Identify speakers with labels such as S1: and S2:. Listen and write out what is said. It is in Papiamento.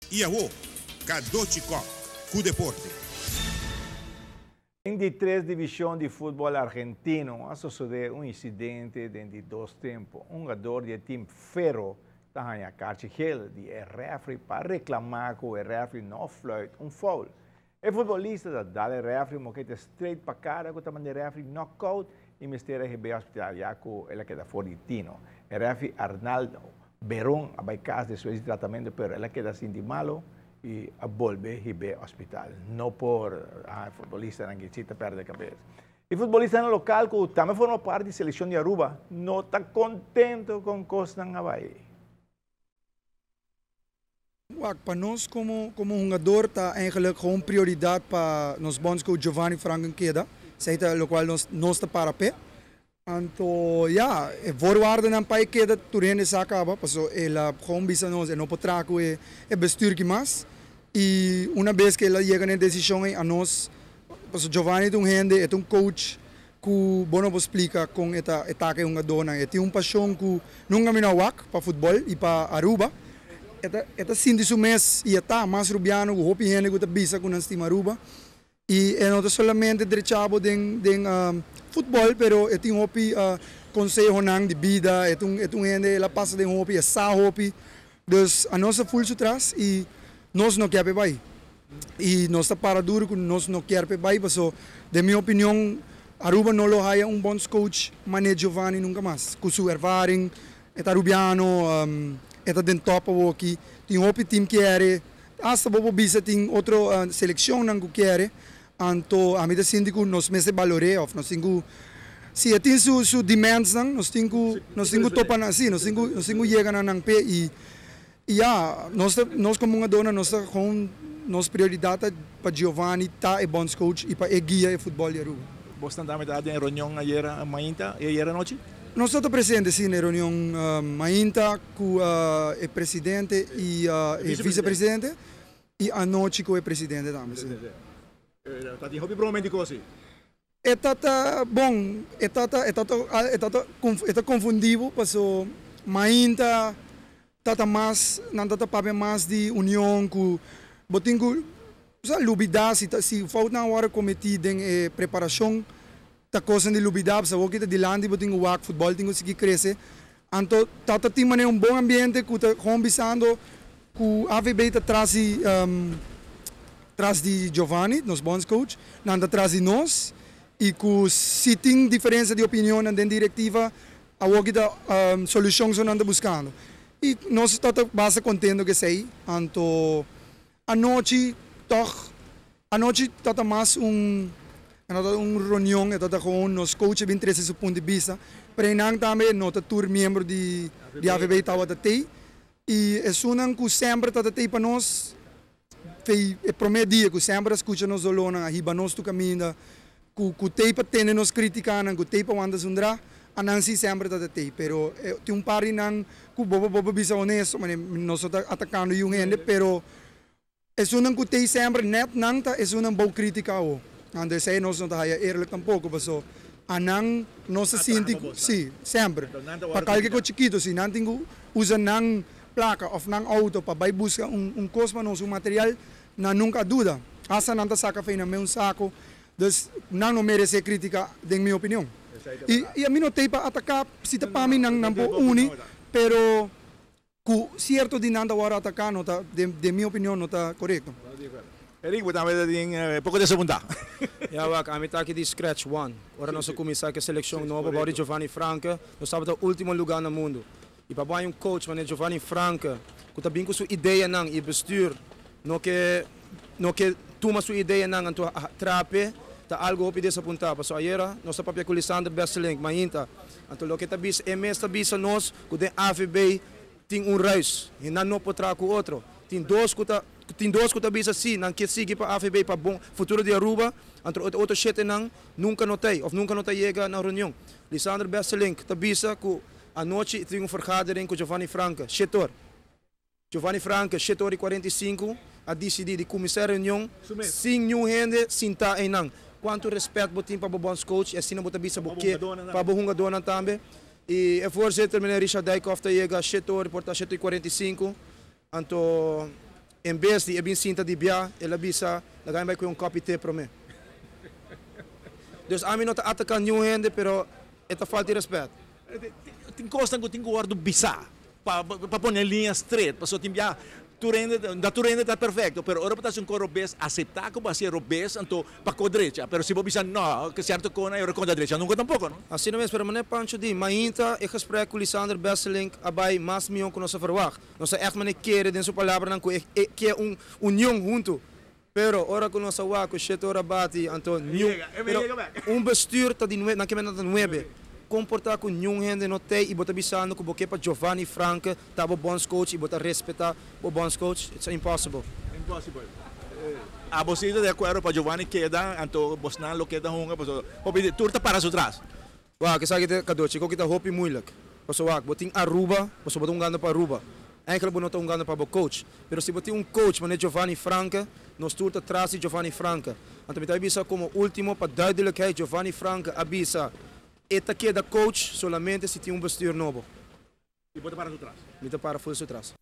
S1: Y awo, Cadochi Kock cu deporte.
S2: Den di tres division di futbol argentino a sosode un incidente den di dos tempo. Un hungador di e team Ferro ta haña karchi gel di e refri pa reclama cu e refri no fluit un foul. E futbolista ta dal e refri mokete straight pa cara cu ta manda e refri knockout y mester a hib'e hospital ya cu el a keda for di tino. E refri Arnaldo Beron a bay cas despues di tratamento pero el a keda sinti malo y a bolbe hib'e hospital. No por ah e futbolistanan ki si ta perde cabes. E futbolistanan local cu tambe forma parti di seleccion di Aruba no ta contento con cosnan a bay.
S3: Wak, pa nos como como hungador ta eigenlijk gewoon prioridad pa nos bondscoach Giovanni Franken keda, esey ta locual nos nos ta para p'e. Anto ya, e voorwaardennan pa e keda tur hende sa caba, paso el a gewoon bisa nos e no por traha cu e e bestuur ki mas y una bes cu el a yega na e decision ey anos, paso Giovanni ta un hende, e ta un coach cu bo no por splica con e ta e taka e hungadornan. E tin un pasion cu nunca mi no a wak pa futbol y pa Aruba. E ta e ta sinti su mes y e ta mas Rubiano cu hopi hende cu ta bisa cu nan stima Aruba. Y e no ta solamente drecha bo den den futbol pero e tin hopi consehonan di bida, e ta un e ta un hende el a pasa den hopi, e sa hopi. Dus anos ta ful su tras y nos no kier p'e bay. Y nos ta para duro cu nos no kier p'e bay paso den mi opinion Aruba no lo haya un bondscoach mane Giovanni nunca mas. Cu su ervaring, e ta Arubiano, e ta den top awoki, tin hopi team kier, hasta bo por bisa tin otro seleccionnan cu kier, anto ami ta sinti cu nos mester balore of nos tin cu, si e tin su su demandsnan nos tin cu nos tin cu topa nan, si nos tin cu nos tin cu yega na nan p'e y ya, nos ta nos como hungadornan nos ta gewoon nos prioridad ta pa Giovanni ta e bondscoach y pa e guia e futbol di Aruba.
S4: Bosnan tambe ta den e reunion ayera mainta y ayera nochi?
S3: Nos ta presente si na e reunion mainta cu e presidente y e vicepresidente y anochi cu e presidente tambe si.
S4: Ta tin hopi broma di cos si?
S3: E ta ta bon, e ta ta e ta ta e ta ta e ta confundi bo paso mainta ta ta mas nan ta ta papia mas di union cu bo tin cu sa lubida si ta si foutnan a worde cometi den e preparacion ta cosnan di lubida pasobra awor ki ta dilanti bo tin cu wak futbol tin cu sigui crece anto ta ta tin manera un bon ambiente cu ta gewoon bisando cu AVB ta tras di tras di Giovanni nos bondscoach nan ta tras di nos y cu si tin diferencia di opinionnan den directiva awor ki ta solucion so nan ta buscando y nos ta ta basta contento cu esey anto anochi tog Anochi ta ta mas un e no ta un reunion e ta ta gewoon nos coach a bin trece su punt di bista pero einan tambe no ta tur miembro di di AVB tabata tey y esunnan cu semper ta ta tey pa nos fey e prome dia cu semper a scucha nos dolornan a hiba nos tur caminda cu cu tey pa tende nos criticanan cu tey pa wanta zundra a nan si semper ta ta tey pero tin un par di nan cu bo bo por bisa honesto manera nos no ta atacando yun hende pero Esunnan ku tei semper nèt nan ta esunnan bou krítika awo. Anto esei nos no ta haya eerlijk tampoko paso a nan nos ta sinti ku si, semper. Pa kalke kos chikitu si nan tin ku usa nan plaka òf nan outo pa bai buska un un kos pa nos, un material, nan nunka a duda. Hasta nan ta saka fei nan mes un sako. Dus nan no meresé krítika den mi opinion. I i ami no tei pa ataká si ta pa mi nan nan por uni pero. Cu cierto di nan ta worde ataca no ta, den mi opinion, no ta corecto.
S4: Eric, bo tambe ta tin poco desapunta.
S5: Ya wak, ami ta aki di scratch one. Ora nos a cuminsa cu e seleccion nobo bao di Giovanni Franke, nos tabata ultimo lugar na mundo. Y pa bo hay un coach manera Giovanni Franke cu ta bin cu su ideanan y bestuur no ke no ke tuma su ideanan anto trape, ta algo hopi desapunta. Pasobra ayera nos ta papia cu Lisander Besselink mainta. Anto loke ta bisa, e mes ta bisa nos ku den AVB tin un ruis i nan no por traha ku otro. Tin dos ku ta tin dos ku ta bisa si nan ke sigui pa AVB pa bon futuro di Aruba, anto e otro shetenan nunka no ta ei of nunka no ta yega na reunion. Lisandro Besselink ta bisa ku anochi tin un vergadering ku Giovanni Franke, shetor. Giovanni Franke, shete ora i 45, a disidí di kuminsá e reunion sin niun hende sintá einan. Kuantu rèspèt bo tin pa bo bònscoach i asina bo ta bisa bo ke pa bo hungadónan tambe. I e voorzitter, meneer Richard Dijkhoff, ta yega shete ora i por ta shete i 45. Anto. En bes di e bin sinta di bia, el a bisa, laga mi bai ku un kòpi te promé. Dus ami no ta ataká niun hende, pero e ta falta di rèspèt.
S4: Tin kosnan ku tin ku wòrdu bisá pa pone liña stret, pasobra tin bia tur hende, no tur hende ta perfekto, pero ora bo ta hasi un kos robes, aseptá ku bo hasi e robes, anto pa ko drecha. Pero si bo bisa no, ku sierto kosnan e ora konta drecha nunka tampoko, no?
S5: Asina mes, pero manera Pancho di, mainta e gesprek ku Lisander Besselink a bai mas mihó ku nos a verwagt. Nos a ègt manera kere den su palabranan ku e ke un union huntu. Pero ora ku nos a wak ku shete ora bati, anto niun, pero un bestuur ta di nuebe, nan ke menda ta nuebe. Komportá ku niun hende no tei i bo ta bisando ku bo ke pa Giovanni Franke ta bo bondscoach i bo ta respetá bo bondscoach? It's impossible.
S4: Impossible. Abo si ta di akuerdo pa Giovanni keda, anto bosnan lo keda hunga pasobra hopi tur ta para su tras.
S5: Wak, esaki ta kadochi ku ta hopi moeilijk. Pasobra wak, bo tin Aruba, pasobra bo ta hungando pa Aruba. Eigenlijk bo no ta hungando pa bo coach. Pero si bo tin un coach manera Giovanni Franke, nos tur ta tras di Giovanni Franke. Anto mi ta bisa como ultimo pa duidelijkheid Giovanni Franke a bisa e ta keda coach solamente si tin un bestuur nobo.
S4: Y bo ta para su tras?
S5: Mi ta para full su tras.